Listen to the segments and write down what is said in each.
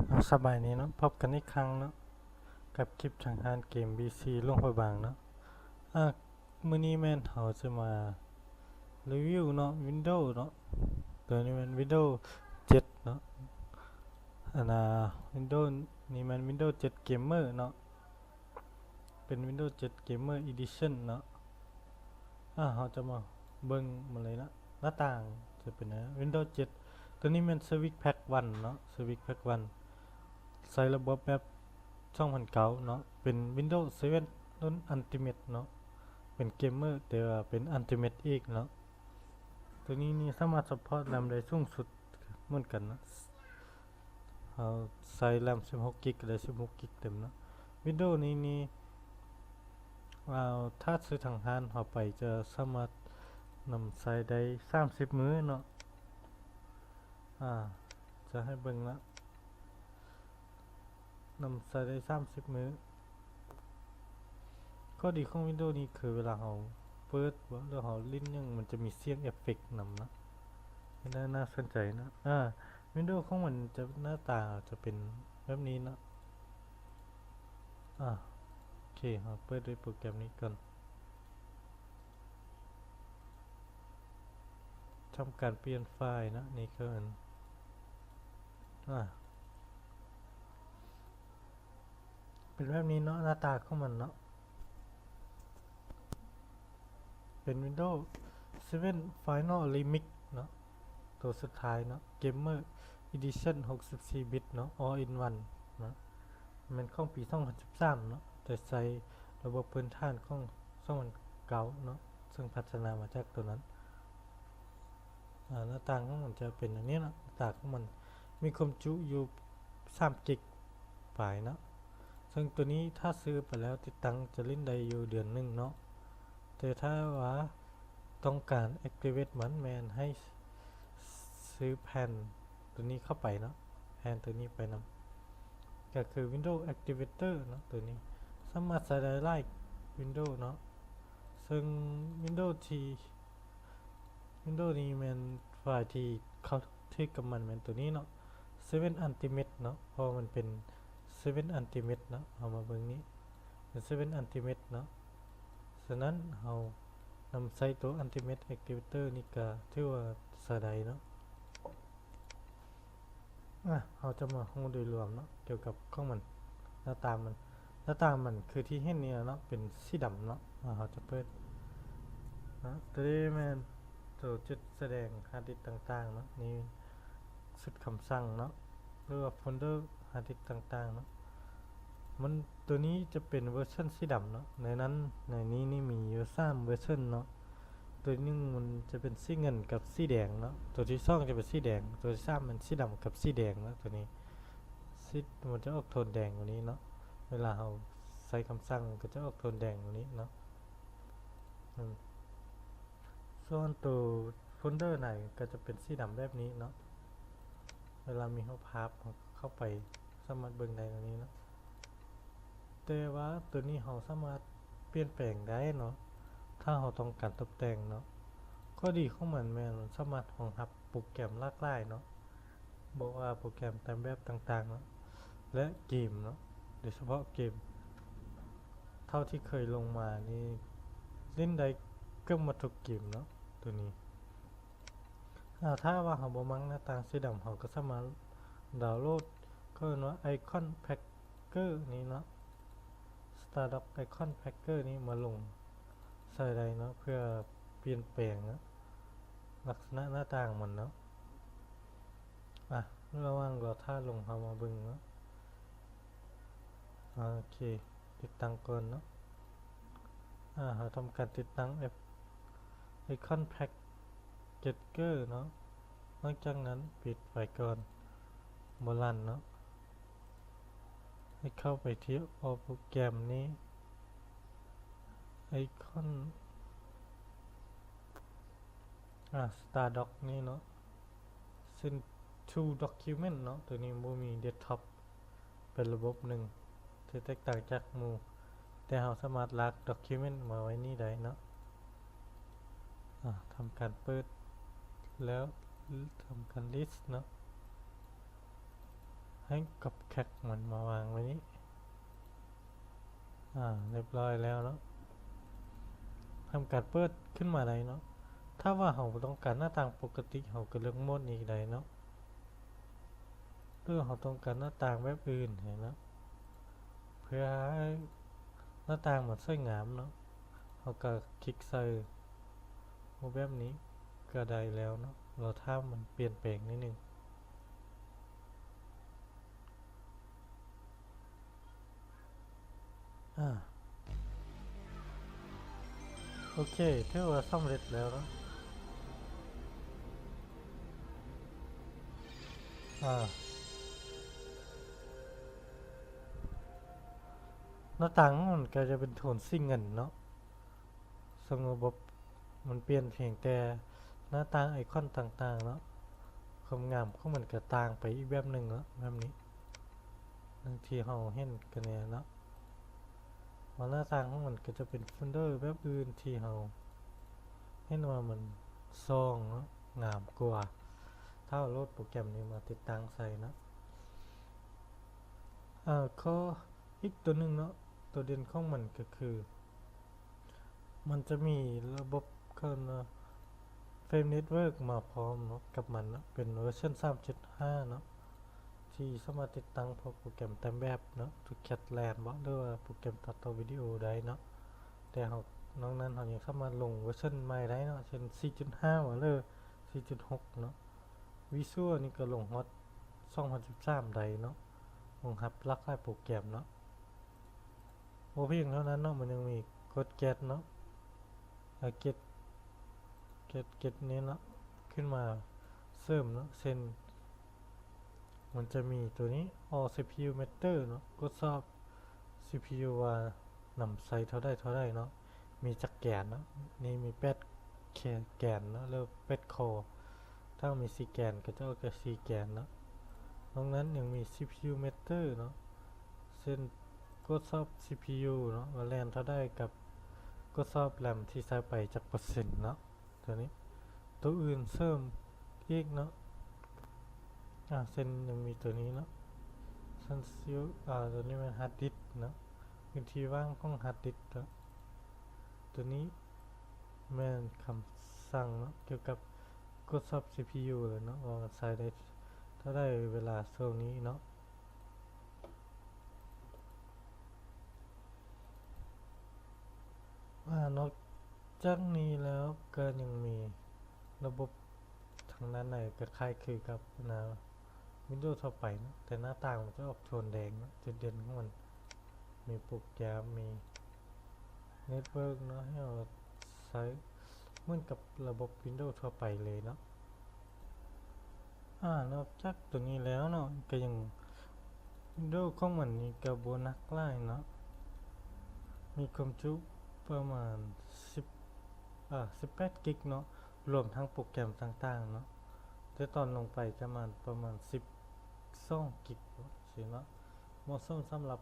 ເອົາ ສະບາຍດີເນາະ ພົບກັນອີກຄັ້ງເນາະ ກັບຄລິບທາງຮ້ານເກມ ບີຊີ ຫຼວງພະບາງເນາະ. ອາ ມື້ນີ້ແມ່ນເຮົາຈະມາຣີວິວເນາະ ວິນໂດເນາະ. ໂຕນີ້ແມ່ນວິນໂດເຈັດເນາະ. ອັນນ່າ ວິນໂດນີ້ແມ່ນວິນໂດເຈັດເກມເມີເນາະ. ເປັນວິນໂດເຈັດເກມເມີອີດິຊັນເນາະ. ອາ ເຮົາຈະມາເບິ່ງມາເລີຍເນາະ ໜ້າຕ່າງຈະເປັນຫຍັງ. ວິນໂດເຈັດ ໂຕນີ້ແມ່ນສະວິດແພັກວັນເນາະ ສະວິດແພັກວັນ ໃຊ້ລະບົບແບບສອງພັນເກົ້າເນາະ. ເປັນວິນໂດເຊເວັນລຸ້ນອັນຕິເມັດເນາະ ເປັນເກມເມີ ແຕ່ວ່າເປັນອັນຕິເມັດອີກເນາະ. ໂຕນີ້ນີ້ສາມາດຊັບພອດແຣມໄດ້ສູງສຸດເໝືອນກັນເນາະ. ເຮົາໃຊ້ແຣມສິບຫົກກິກ ກໍໄດ້ສິບຫົກກິກເຕັມເນາະ. ວິນໂດນີ້ນີ້ ເອົາ ຖ້າຊື້ທາງຮ້ານເຮົາໄປ ຈະສາມາດນຳໃຊ້ໄດ້ສາມສິບມື້ເນາະ. ອາ ຈະໃຫ້ເບິ່ງເນາະ ນຳໃຊ້ໄດ້ສາມສິບມື້. ຂໍ້ດີຂອງວິນໂດນີ້ຄືເວລາເຮົາເປີດ ຫຼືເຮົາຫຼິ້ນຫຍັງ ມັນຈະມີສຽງເອຟເຟັກນຳເນາະ ເຮັດໃຫ້ໜ້າສົນໃຈເນາະ. ອາ ວິນໂດຂອງມັນຈະ ໜ້າຕາຈະເປັນແບບນີ້ເນາະ. ອາ ໂອເຄ ເຮົາເປີດດ້ວຍໂປຣແກຣມນີ້ກ່ອນ ທຳການປ່ຽນໄຟລ໌ເນາະ. ນີ້ຄືອັນ ອາ ເປັນແບບນີ້ເນາະ ໜ້າຕາຂອງມັນເນາະ. ເປັນວິນໂດເຊເວັນໄຟນອລຣີມິກເນາະ ໂຕສຸດທ້າຍເນາະ ເກມເມີອີດິຊັນ ຫົກສິບສີ່ບິດເນາະ ອໍອິນວັນເນາະ. ແມ່ນຂອງປີສອງພັນສິບສາມເນາະ ແຕ່ໃຊ້ລະບົບພື້ນຖານຂອງສອງພັນເກົ້າເນາະ ເຊິ່ງພັດທະນາມາຈາກໂຕນັ້ນ. ອາ ໜ້າຕ່າງຂອງມັນຈະເປັນອັນນີ້ເນາະ ໜ້າຕາຂອງມັນມີຄວາມຈຸຢູ່ສາມກິກປາຍເນາະ. ເຊິ່ງໂຕນີ້ຖ້າຊື້ໄປແລ້ວຕິດຕັ້ງຈະຫຼິ້ນໄດ້ຢູ່ເດືອນໜຶ່ງເນາະ. ແຕ່ຖ້າວ່າຕ້ອງການແອັກຕິເວດມັນ ແມ່ນໃຫ້ຊື້ແຜ່ນໂຕນີ້ເຂົ້າໄປເນາະ ແຜ່ນໂຕນີ້ໄປນຳ ກໍຄືວິນໂດແອັກຕິເວເຕີເນາະ. ໂຕນີ້ສາມາດໃຊ້ໄດ້ຫຼາຍວິນໂດເນາະ ເຊິ່ງວິນໂດທີ່ ວິນໂດນີ້ແມ່ນໄຟລ໌ທີ່ເຂົ້າຖືກກັບມັນແມ່ນໂຕນີ້ເນາະ ເຊເວັນອັນຕິເມັດເນາະ ເພາະມັນເປັນເຊເວັນອັນຕິເມັດເນາະ. ເຮົາມາເບິ່ງນີ້ ເປັນເຊເວັນອັນຕິເມັດເນາະ. ສະນັ້ນເຮົານຳໃຊ້ໂຕອັນຕິເມັດແອັກຕິເວເຕີນີ້ກະຖືວ່າໃຊ້ໄດ້ເນາະ. ອາ ເຮົາຈະມາຮູ້ໂດຍລວມເນາະ ກ່ຽວກັບຂອງມັນ ໜ້າຕາມັນ ໜ້າຕາມັນຄືທີ່ເຫັນນີ້ແຫຼະເນາະ ເປັນສີດຳເນາະ. ອາ ເຮົາຈະເປີດເນາະ ໂຕນີ້ແມ່ນໂຕຈຸດສະແດງຮາດດິສຕ່າງໆເນາະ. ນີ້ຊຸດຄຳສັ່ງເນາະ ຫຼືວ່າໂຟນເດີຮາດດິສຕ່າງໆເນາະ. ມັນ ໂຕນີ້ຈະເປັນເວີຊັນສີດຳເນາະ. ໃນນັ້ນ ໃນນີ້ນີ້ມີຢູ່ສາມເວີຊັນເນາະ. ໂຕໜຶ່ງມັນຈະເປັນສີເງິນກັບສີແດງເນາະ, ໂຕທີສອງຈະເປັນສີແດງ, ໂຕທີສາມແມ່ນສີດຳກັບສີແດງເນາະ. ໂຕນີ້ສີ ມັນຈະອອກໂທນແດງກວ່ານີ້ເນາະ, ເວລາເຮົາໃຊ້ຄຳສັ່ງມັນກໍຈະອອກໂທນແດງກວ່ານີ້ເນາະ. ອືມ ສ່ວນໂຕໂຟນເດີໃນກໍຈະເປັນສີດຳແບບນີ້ເນາະ. ເວລາມີຮູບພາບເຮົາກໍເຂົ້າໄປສາມາດເບິ່ງໄດ້ແນວນີ້ເນາະ. ແຕ່ວ່າໂຕນີ້ເຮົາສາມາດປ່ຽນແປງໄດ້ເນາະ ຖ້າເຮົາຕ້ອງການຕົບແຕ່ງເນາະ. ຂໍ້ດີຂອງມັນແມ່ນມັນສາມາດຮອງຮັບໂປຣແກຣມຫຼາກຫຼາຍເນາະ, ບໍ່ວ່າໂປຣແກຣມຕາມແບບຕ່າງໆເນາະ ແລະ ເກມເນາະ, ໂດຍສະເພາະເກມ ເທົ່າທີ່ເຄີຍລົງມານີ້ຫຼິ້ນໄດ້ເກືອບໝົດທຸກເກມເນາະ ໂຕນີ້. ອາ ຖ້າວ່າເຮົາບໍ່ມັກໜ້າຕ່າງສີດຳ ເຮົາກໍສາມາດດາວໂຫຼດ ເຂົາເອີ້ນວ່າໄອຄອນແພັກເກີນີ້ເນາະ, ສະຕາດັອກໄອຄອນແພັກເກີນີ້ມາລົງໃສ່ໄດ້ເນາະ ເພື່ອປ່ຽນແປງເນາະ ລັກສະນະໜ້າຕ່າງມັນເນາະ. ອາ ລະຫວ່າງລໍຖ້າລົງ ເຮົາມາເບິ່ງເນາະ. ໂອເຄ ຕິດຕັ້ງກ່ອນເນາະ. ອາ ເຮົາທຳການຕິດຕັ້ງແອັບ ໄອຄອນແພັກເກັດເກີເນາະ. ຫຼັງຈາກນັ້ນປິດໄວ້ກ່ອນ ບໍ່ລັນເນາະ. ໃຫ້ເຂົ້າໄປທີ່ໂປຣແກຣມນີ້ ໄອຄອນ ອາ ສະຕາດັອກນີ້ເນາະ ເຊັ່ນທູດັອກຄິວເມັນເນາະ. ໂຕນີ້ບໍ່ມີເດັສທັອບ ເປັນລະບົບໜຶ່ງທີ່ແຕກຕ່າງຈາກໝູ່, ແຕ່ເຮົາສາມາດລາກດັອກຄິວເມັນມາໄວ້ນີ້ໄດ້ເນາະ. ອາ ທຳການເປີດ ແລ້ວທຳການລິດເນາະ. ກັບແຄກມັນມາວາງໄວ້ນີ້. ອາ ຮຽບຮ້ອຍແລ້ວເນາະ. ທຳການເປີດຂຶ້ນມາໄດ້ເນາະ. ຖ້າວ່າເຮົາບໍ່ຕ້ອງການໜ້າຕ່າງປົກກະຕິ ເຮົາກໍເລືອກໂໝດນີ້ໄດ້ເນາະ. ຫຼືເຮົາຕ້ອງການໜ້າຕ່າງແບບອື່ນຫັ້ນນະ ເພື່ອໃຫ້ໜ້າຕ່າງມັນສວຍງາມເນາະ ເຮົາກໍຄລິກໃສ່ຮູບແບບນີ້ກໍໄດ້ແລ້ວເນາະ. ລໍຖ້າມັນປ່ຽນແປງໜ້ອຍໜຶ່ງ. ອາ ໂອເຄ ຖືວ່າສຳເລັດແລ້ວເນາະ. ອາ ໜ້າຕ່າງມັນກໍຈະເປັນໂທນສີເງິນເນາະ. ເຊິ່ງລະບົບມັນປ່ຽນພຽງແຕ່ໜ້າຕ່າງໄອຄອນຕ່າງໆເນາະ. ຄວາມງາມຂອງມັນກໍຕ່າງໄປອີກແບບໜຶ່ງເນາະ ແບບນີ້ ດັ່ງທີ່ເຮົາເຫັນກັນນີ້ເນາະ ວ່າໜ້າຕ່າງຂອງມັນກໍຈະເປັນໂຟນເດີແບບອື່ນທີ່ເຮົາເຫັນວ່າມັນສ່ອງເນາະ ງາມກວ່າ ຖ້າເຮົາໂຫຼດໂປຣແກຣມນີ້ມາຕິດຕັ້ງໃສ່ເນາະ. ອາ ຂໍ້ອີກຕົວໜຶ່ງເນາະ ຕົວເດັ່ນຂອງມັນກໍຄື ມັນຈະມີລະບົບເອີ້ນວ່າ Frame Network ມາພ້ອມເນາະ ກັບມັນເນາະ ເປັນເວີຊັນ ສາມຈຸດຫ້າ ເນາະ ທີ່ສາມາດຕິດຕັ້ງພວກໂປຣແກຣມແຕ້ມແບບເນາະ TrueCut Land ເບາະ ຫຼືວ່າໂປຣແກຣມຕັດຕໍ່ວິດີໂອໄດ້ເນາະ. ແຕ່ເຮົາ ນອກນັ້ນເຮົາຍັງສາມາດລົງເວີຊັນໃໝ່ໄດ້ເນາະ ເຊັ່ນ ສີ່ຈຸດຫ້າ ເບາະ ຫຼື ສີ່ຈຸດຫົກ ເນາະ. Visual ນີ້ກໍລົງຮອດ ສອງພັນສິບສາມ ໄດ້ເນາະ ຮອງຮັບຫຼາກຫຼາຍໂປຣແກຣມເນາະ. ບໍ່ພຽງເທົ່ານັ້ນເນາະ ມັນຍັງມີ Code Get ເນາະ ເອີ Get Get Get ນີ້ເນາະ ຂຶ້ນມາເສີມເນາະ ເຊັ່ນ ມັນຈະມີຕົວນີ້ All CPU Matter ເນາະ ກວດສອບ CPU ວ່ານຳໃຊ້ເທົ່າໃດເທົ່າໃດເນາະ ມີຈັກແກນເນາະ ນີ້ມີແປດແກນເນາະ ຫຼືແປດຄໍ ຖ້າມີສີ່ແກນກໍຈະອອກແຕ່ສີ່ແກນເນາະ. ນອກນັ້ນຍັງມີ CPU Matter ເນາະ ເຊັ່ນກວດສອບ CPU ເນາະ ວ່າແລ່ນເທົ່າໃດ ກັບກວດສອບ RAM ທີ່ໃຊ້ໄປຈັກເປີເຊັນເນາະ ຕົວນີ້. ຕົວອື່ນເສີມອີກເນາະ ອາ ເຊັ່ນຍັງມີຕົວນີ້ເນາະ Sensu ອາ ຕົວນີ້ແມ່ນ Hard Disk ເນາະ ພື້ນທີ່ວ່າງຂອງ Hard Disk ເນາະ. ຕົວນີ້ແມ່ນຄຳສັ່ງເນາະ ກ່ຽວກັບກວດສອບ CPU ເລີຍເນາະ ວ່າມັນໃຊ້ໄດ້ເທົ່າໃດເວລາຊ່ວງນີ້ເນາະ. ອາ ນອກຈາກນີ້ແລ້ວກໍຍັງມີລະບົບທາງດ້ານໃນ ກໍຄ້າຍຄືກັບ Windows ທົ່ວໄປເນາະ ແຕ່ໜ້າຕ່າງມັນຈະອອກໂທນແດງເນາະ. ຈຸດເດັ່ນຂອງມັນມີໂປຣແກຣມ ມີ Network ເນາະ ໃຫ້ເຮົາໃຊ້ເໝືອນກັບລະບົບ Windows ທົ່ວໄປເລີຍເນາະ. ອາ ນອກຈາກຕົວນີ້ແລ້ວເນາະ ກໍຍັງ Windows ຂອງມັນນີ້ກໍບໍ່ໜັກຫຼາຍເນາະ ມີຄວາມຈຸປະມານສິບ ອາ ສິບແປດກິກເນາະ ລວມທັງໂປຣແກຣມຕ່າງໆເນາະ ແຕ່ຕອນລົງໄປຈະປະມານ ປະມານສິບສອງກິກ ຊີ້ເນາະ. ເໝາະສົມສຳລັບ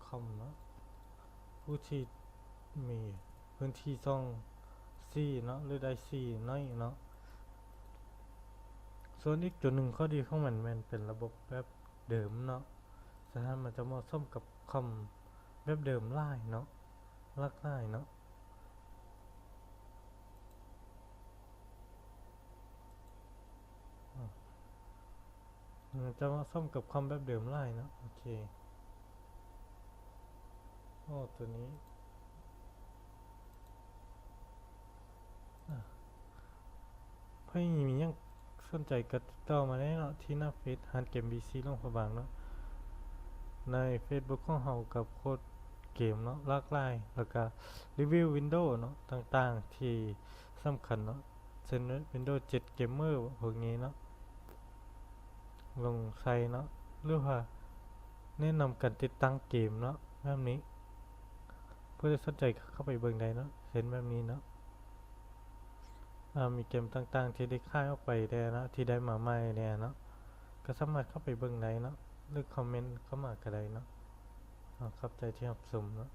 ຄອມເນາະ ຜູ້ທີ່ມີພື້ນທີ່ຊ່ອງສີເນາະ ຫຼືໄດ້ສີໜ້ອຍເນາະ. ສ່ວນອີກຕົວໜຶ່ງ ຂໍ້ດີຂອງມັນແມ່ນເປັນລະບົບແບບເດີມເນາະ ສະນັ້ນມັນຈະເໝາະສົມກັບຄອມແບບເດີມຫຼາຍເນາະ ຫຼາກຫຼາຍເນາະ. ອາ ມັນຈະເໝາະສົມກັບຄອມແບບເດີມຫຼາຍເນາະ. ໂອເຄ ໂອ້ ຕົວນີ້ ອາ ໃຜມີຫຍັງສົນໃຈກໍຕິດຕໍ່ມາໄດ້ເນາະ ທີ່ໜ້າເຟສຮ້ານເກມ ບີຊີ ຫຼວງພະບາງເນາະ. ໃນ Facebook ຂອງເຮົາກໍໂພສເກມເນາະ ຫຼາກຫຼາຍ ແລ້ວກໍຣີວິວ Windows ເນາະ ຕ່າງໆທີ່ສຳຄັນເນາະ ເຊັ່ນ Windows ເຈັດ Gamer ພວກນີ້ເນາະ ລົງໃສ່ເນາະ ຫຼືວ່າແນະນຳການຕິດຕັ້ງເກມເນາະ ແບບນີ້. ຜູ້ໃດສົນໃຈກໍເຂົ້າໄປເບິ່ງໄດ້ເນາະ ເຊັ່ນແບບນີ້ເນາະ. ອາ ມີເກມຕ່າງໆທີ່ໄດ້ຂາຍອອກໄປແດ່ເນາະ ທີ່ໄດ້ມາໃໝ່ແດ່ເນາະ ກໍສາມາດເຂົ້າໄປເບິ່ງໄດ້ເນາະ ຫຼືຄອມເມັນເຂົ້າມາກໍໄດ້ເນາະ. ອາ ຂອບໃຈທີ່ຮັບຊົມເນາະ.